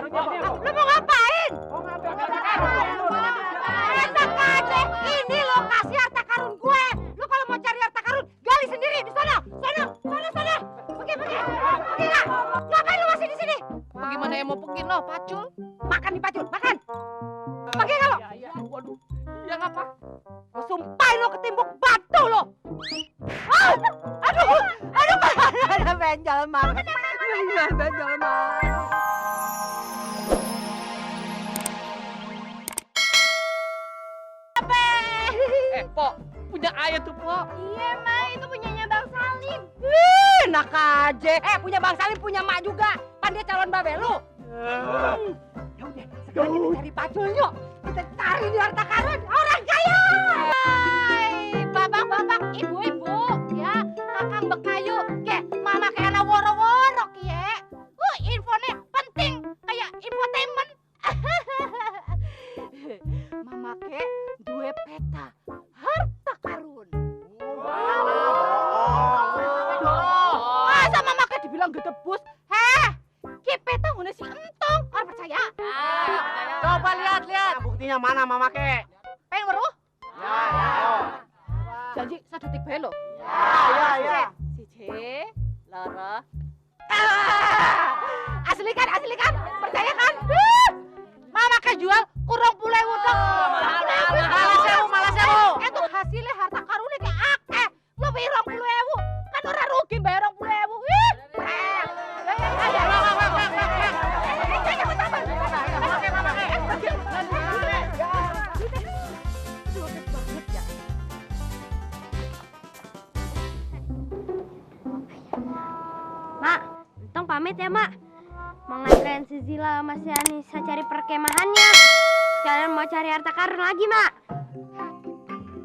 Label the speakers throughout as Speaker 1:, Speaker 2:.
Speaker 1: Lu mau ngapain? Enak aja. Ini lokasi harta karun gue. Lu kalau mau cari harta karun, gali sendiri di sana. Sana. Pergi nggak? Ngapain lu masih di sini?
Speaker 2: Bagaimana yang mau pergi noh, Pacul?
Speaker 1: Makan di Pacul, makan. Pergi nggak lo?
Speaker 2: Iya. Waduh. Iya ngapa?
Speaker 1: Gue sumpahin lo ketimbuk batu lo. Aduh, ada benjol banget. Benjol banget.
Speaker 2: Pok, punya ayah tuh, Pok.
Speaker 1: Iya, Ma, itu punyanya Bang Salim. Enak aja. Punya Bang Salim, punya Mak juga. Kan dia calon babe lu. Ya udah, sekarang kita cari Pacul yuk. Kita cari di harta karun orang kaya. Hai, bapak-bapak, ibu-ibu, ya, kakang bekayu, ke mama kayak anak woro-woro, ya. Infonya penting, kayak infotainment. Mama ke dua peta harta karun. Masa mama ke dibilang gede bus? Ki peta ngene si entong, orang percaya?
Speaker 2: Coba lihat.
Speaker 3: Buktinya mana, Mama Ke?
Speaker 1: Pengen weruh?
Speaker 3: Ya.
Speaker 1: Janji sadetik bae lho.
Speaker 3: Ya.
Speaker 1: Siji, loro. Asli kan? Percaya kan? Mama ke jual kurang 20.000 dong. Malah sewu. Itu hasilnya harta karunnya kayak akeh. Lebih 20.000. Kan orang rugi bayar 20.000.
Speaker 4: Mak, Entong pamit ya, Mak. Mau nganterin si Zila sama si Anissa cari perkemahannya. Sekalian mau cari harta karun lagi, Mak.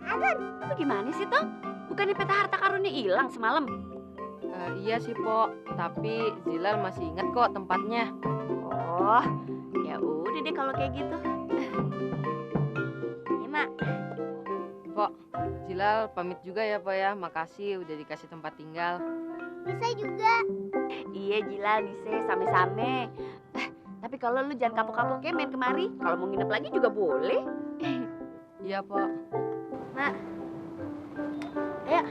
Speaker 1: Adan, lu gimana sih, Tong? Bukannya peta harta karunnya hilang semalam?
Speaker 2: Iya sih, Pok. Tapi Zilal masih ingat kok tempatnya.
Speaker 1: Oh, ya udah deh kalau kayak gitu.
Speaker 4: Iya, Mak.
Speaker 2: Pok, Zilal pamit juga ya, Pak ya. Makasih udah dikasih tempat tinggal.
Speaker 4: Bisa juga.
Speaker 1: Iya, Jila, bisa same-same. Tapi kalau lu jangan kapok-kapok main kemari. Kalau mau nginep lagi juga boleh.
Speaker 2: Iya, Pok.
Speaker 4: Mak. Ayo.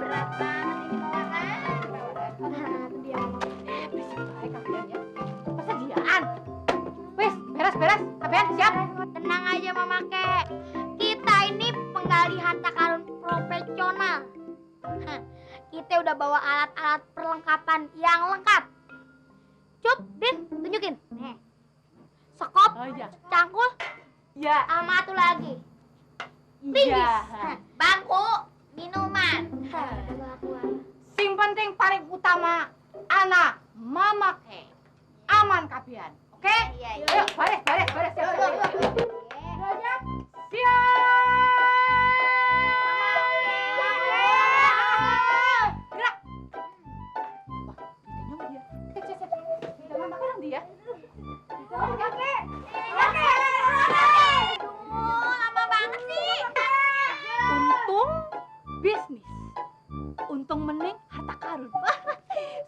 Speaker 4: Berat banget ini makan.
Speaker 1: Berisik baik kapian ya. Persediaan. Wes, beres. Kapian siap?
Speaker 4: Tenang aja, Mama Kek. Kita ini penggali harta karun profesional. Kita udah bawa alat-alat perlengkapan yang lengkap. Cup, Din, tunjukin. Nih. Sekop, cangkul,
Speaker 1: Iya.
Speaker 4: sama satu lagi.
Speaker 1: Iya.
Speaker 4: Bangku, minuman.
Speaker 1: Sing penting paling utama anak Mama Ke. Aman kapian. Oke?
Speaker 4: Iya.
Speaker 1: Ayo, baris. Siap. Gerak. Wah, dia. Jangan makan dia.
Speaker 4: Lama banget sih.
Speaker 1: Untung bisnis. Untung mending harta karun.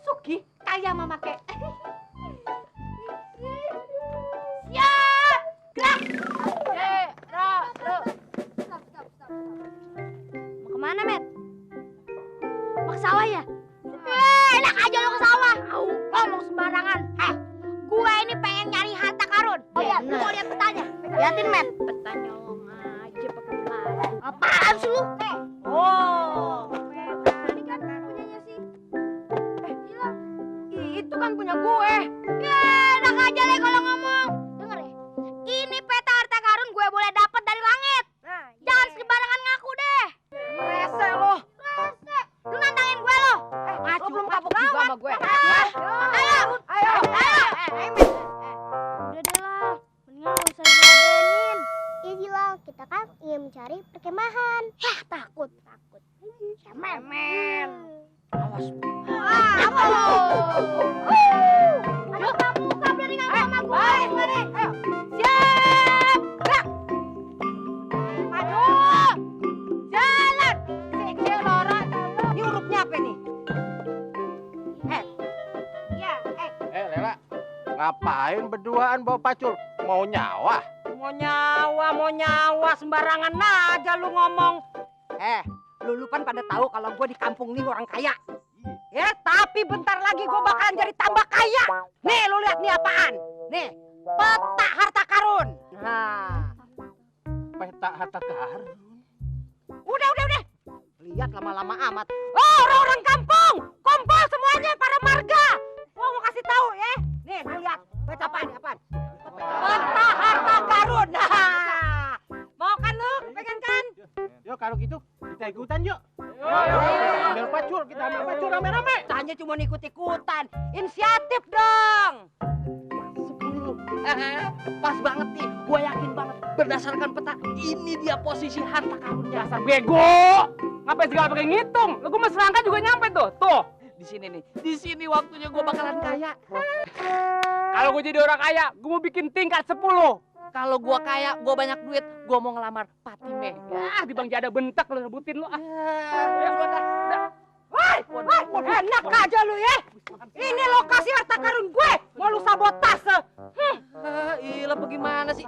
Speaker 1: Sugi kaya Mama Ke. Siap. Gerak.
Speaker 4: Mau kemana, Met? Mau ke sawah ya? Enak aja lo ke sawah. Ngomong sembarangan. Gue ini pengen nyari harta karun. Oh iya, lu mau lihat petanya? Liatin, Met. Petanya lo aja pakai pelan. Apaan sih lu?
Speaker 1: Oh.
Speaker 4: Ini kan punyanya sih. Hilang.
Speaker 1: Itu kan punya gue.
Speaker 4: Ya, enak aja deh kalau ngomong. Dengar ya. Ini peta harta karun gue boleh dapat dari langit. Jangan sembarangan ngaku deh.
Speaker 1: Rese lo.
Speaker 4: Rese. Lu nantangin gue lo.
Speaker 1: Lo belum kapok juga sama gue.
Speaker 4: Ayo. Udah deh lah. Mendingan gak usah diladenin. Iya Zila, kita kan ingin mencari perkemahan. Yah, takut. Cemen.
Speaker 1: Awas.
Speaker 4: Aduh, kamu berani ngaku sama gue.
Speaker 1: Ayo. Siap. Gerak. Maju. Jalan. Sikil lora. Ini hurufnya apa nih?
Speaker 4: Ya.
Speaker 3: Ngapain berduaan bawa pacul? Mau nyawa?
Speaker 1: Mau nyawa sembarangan aja lu ngomong. Lu kan pada tahu kalau gue di kampung nih orang kaya. Ya, tapi bentar lagi gue bakalan jadi tambah kaya. Nih, lu lihat nih apaan? Nih, peta harta karun. Nah,
Speaker 3: Peta harta karun.
Speaker 1: udah. Lihat lama-lama amat. Oh, orang-orang kampung, kumpul semuanya para marga. Gua mau kasih tahu ya. Nih, lu lihat. Baca apaan? Peta harta karun. Nah, mau kan lu? Pegang kan?
Speaker 3: Yuk kalau gitu kita ikutan yuk. Kita ambil pacul rame-rame.
Speaker 1: Tanya cuma ikut-ikutan. Inisiatif dong.
Speaker 5: 10. Pas banget nih, gue yakin banget berdasarkan peta ini dia posisi harta karunnya.
Speaker 6: Dasar bego. Ngapain segala pakai ngitung? Lu gua mas selangkah juga nyampe tuh. Tuh.
Speaker 5: Di sini nih, di sini waktunya gue bakalan kaya.
Speaker 6: Kalau gue jadi orang kaya, gue mau bikin tingkat 10.
Speaker 5: Kalau gue kaya, gue banyak duit, gue mau ngelamar Fatime.
Speaker 6: Ya, di Bang Jada bentak lu rebutin lu ah.
Speaker 1: Woi, enak aja lu ya. Ini lokasi harta karun gue. Mau lu sabotase.
Speaker 5: Ilah bagaimana sih?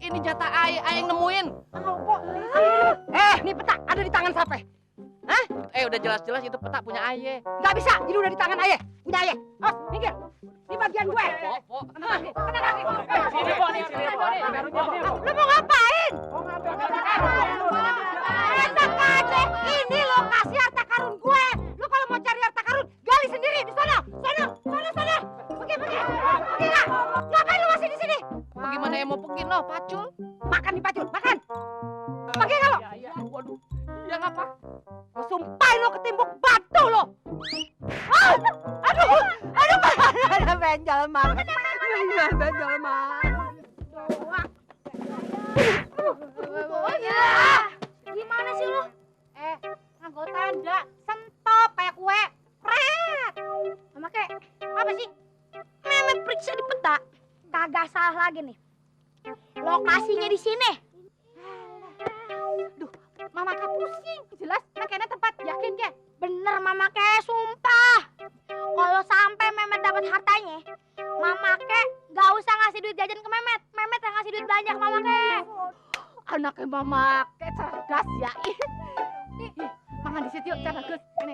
Speaker 5: Ini jatah ayah yang nemuin.
Speaker 1: Nih peta ada di tangan siapa? Hah?
Speaker 5: Udah jelas-jelas itu peta punya ayah.
Speaker 1: Nggak bisa, ini udah di tangan ayah. Punya ayah. Minggir. Ini bagian gue.
Speaker 6: Sini kok nih,
Speaker 1: Lu mau ngapain? Enak aja. Ini lokasi harta karun gue. Lu kalau mau cari harta karun, gali sendiri di sana. Sana. Pergi nggak? Ngapain lu masih di sini?
Speaker 5: Bagaimana yang mau pergi no, pacul?
Speaker 1: Makan nih pacul, makan. Pergi nggak lo?
Speaker 5: Waduh, ya ngapa?
Speaker 1: Gua sumpahin lo ketimbuk batu lo. Aduh, ada benjol mah. Benjol mah.
Speaker 4: Gimana sih lu? Anggota ada sentop kayak kue. Pret. Mama kek, apa sih? Memet periksa di peta. Kagak salah lagi nih. Lokasinya di sini. Duh, Mama Kek pusing. Jelas makanya tempat yakin kek. Bener Mama Kek, sumpah. Kalau sampai Memet dapat hartanya, Mama Kek gak usah ngasih duit jajan ke Memet. Memet yang ngasih duit belanja ke Mama Kek.
Speaker 2: Anaknya Mama Kek cerdas ya. Mangan di situ yuk, cerdas. Ini.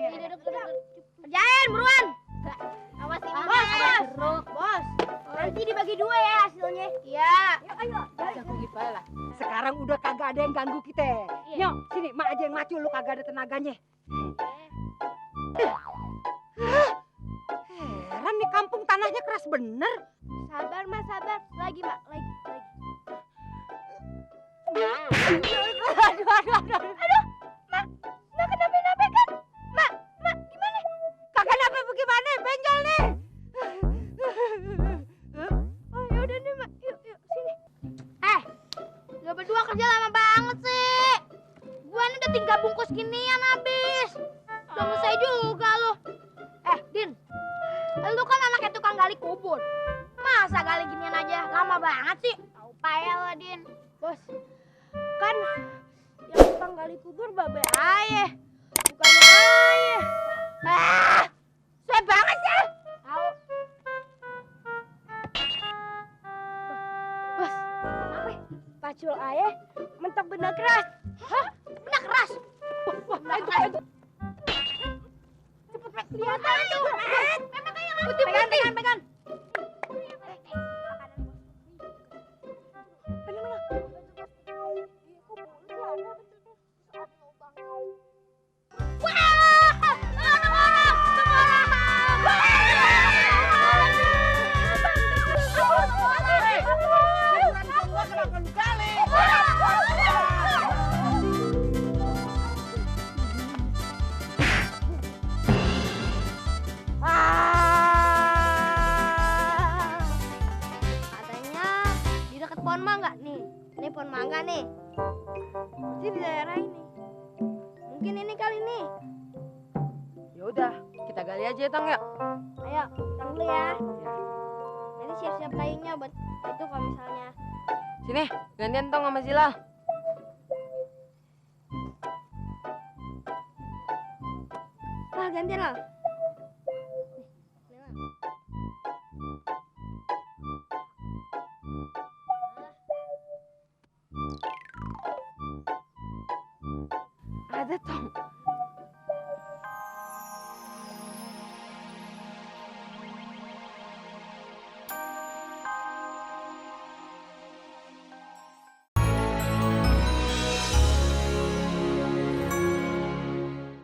Speaker 4: Kerjain buruan. Awas ini. Bos. Nanti dibagi 2 ya hasilnya. Iya. Ayo.
Speaker 2: Jago gimana lah.
Speaker 1: Sekarang udah kagak ada yang ganggu kita.
Speaker 4: Iya.
Speaker 1: Nyok, sini mak aja yang macul, lu kagak ada tenaganya. Heran nih kampung tanahnya keras bener.
Speaker 4: Sabar Mas, sabar. Lagi Mak, lagi.
Speaker 1: Aduh. Mak kenapa-napa kan? Mak, gimana? Kagak napa bagaimana? Benjol nih. Oh ya udah nih Mak, yuk sini.
Speaker 4: Lo berdua kerja lama banget sih. Gua ini udah 3 bungkus ginian habis. Udah selesai juga lo. Din. Lu kan anaknya tukang gali kubur. Masa gali ginian aja lama banget sih? Tahu payah lo, Din. Bos. Kan yang tukang gali kubur babe ayah. Bukannya ayah.
Speaker 1: Saya banget ya.
Speaker 4: Tahu. Bos, apa? Pacul ayah mentok benda keras. Hah? Benda keras? Wah, itu. Cepet, kelihatan tuh. Pegang. Pohon mangga nih. Ini pohon mangga nih. Pasti di daerah ini. Mungkin ini kali nih.
Speaker 2: Ya udah, kita gali aja ya, Tang ya.
Speaker 4: Ayo, tang dulu ya. Nanti siap-siap kayunya buat itu kalau misalnya.
Speaker 2: Sini, gantian Tong sama Zilal.
Speaker 4: Gantian lah.
Speaker 2: Tetong.